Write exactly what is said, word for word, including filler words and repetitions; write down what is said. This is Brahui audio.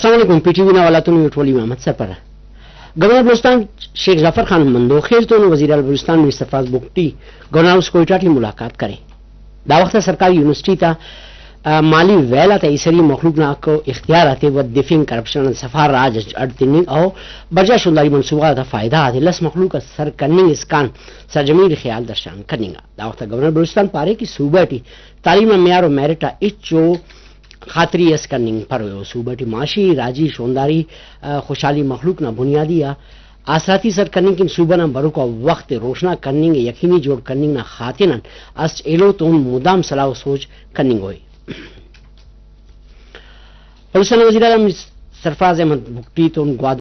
السلام علیکم، پی ٹی وی نا حوالہ تون یوٹولی محمد سرپرہ۔ گورنر بلوچستان شیخ ظفر خان مندوخیل تون وزیر اعلی بلوچستان میر سرفراز بگٹی گورنر ہاؤس کوئٹہ ٹی ملاقات کرے۔ داوخت آ سرکاری یونیورسٹی تا، آ، مالی ویل آتا ایسری مخلوق نا حق و اختیار آتے ودفنگ، کرپشن آن صفا راج اٹ اڈ تننگ او برجا شونداری منصوبہ غاتا فائدہ غاتے لس مخلوق آ سر کننگ اسکان سرجمی ٹی خیال درشان کننگا۔ داوخت آ گورنر بلوچستان پارے کہ صوبہ ٹی تعلیم نا معیار و میرٹ آ ہچو خاطری اس کننگ پروئے و صوبہ ٹی معاشی، راجی شونداری، آ، خوشحالی مخلوق نا بنیادی آ آسراتی سر کننگ کن صوبہ نا بروکا وخت ءِ روشنا کننگ ءِ یقینی جوڑ کننگ نا خاطر آن اسٹ ایلو تون مدام سلاہ و سوج کننگوئے۔ بلوچستان نا وزیر اعلیٰ سرفراز احمد بگٹی تون گوادر